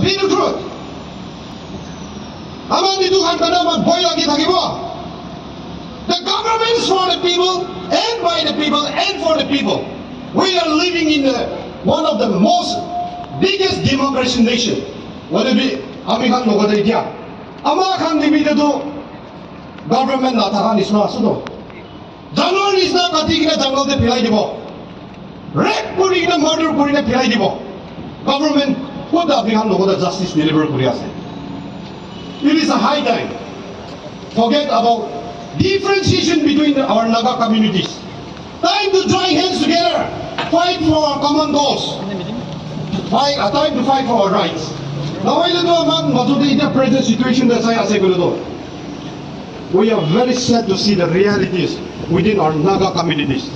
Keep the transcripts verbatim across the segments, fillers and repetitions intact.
Be the truth. Aman nitu khan kana aman boy lagi thakibo. The government is for the people and by the people and for the people. We are living in the, one of the most biggest democracy nation. Wale bi ami khan logote etia ama khan nimite tu government na thaka nisna ase to. Janwar nisna kati kina jungle te philai dibo. Rape kuri kina murder kuri kina philai dibo. Government kota apni khan logote justice deliver kuri ase. It is a high time. Forget about differentiation between our Naga communities. Time to join hands together, fight for our common cause. Fight, a time to fight for our rights. Nawai le to aman majote ita present situation da sai ase kule to. We are very sad to see the realities within our Naga communities.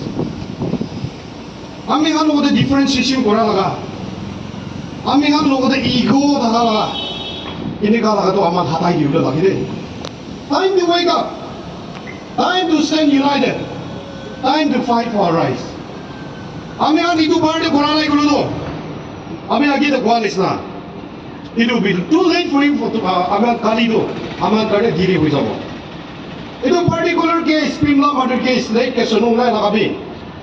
Ami khan logote differentiation kora laga, ami khan logote ego thaka laga, eneka laga to aman hatai dibo lage de. Time to wake up. Time to stand united. Time to fight for our rights. Ami khan itu bar de kora nai kule to. Ami age de kua nisna. It will be too late for him for to, uh, aman kali to, aman kali diri hui jabo. Itu particular case, Pimla murder case, late case nung nai lagabi.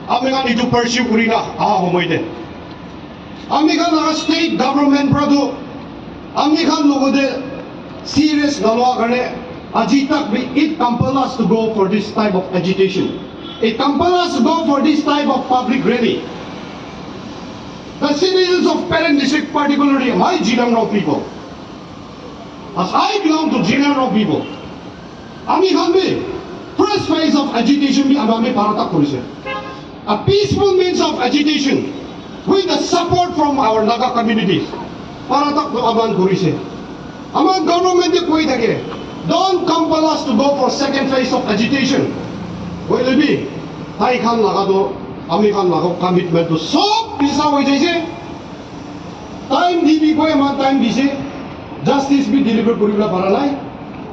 Ami khan itu pursue kuri na aha homoi de. Ami khan laga state government pra tu ami khan logote serious nalua karne aji tak bi it compel us to go for this type of agitation. It compel us to go for this type of public rally. The citizens of Peren district, particularly my Jinang Rong people, as I belong to Jinang Rong people, ami khan bi first phase of agitation bi ami, ami para tak korise. A peaceful means of agitation with the support from our Naga communities. Para tak to aman korise. Aman government e koi thake, don't compel us to go for second phase of agitation. Hoile bi, tai khan laga to, ami khan laga commitment to sob misa hoi jaise. Time di bi koi aman time dise, justice bi deliver kuri bole para nai.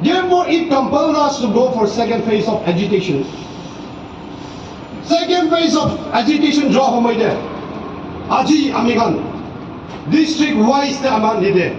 Therefore, it compelled us to go for second phase of agitation. Second phase of agitation jo homoi de, aji ami khan district wise te aman nide.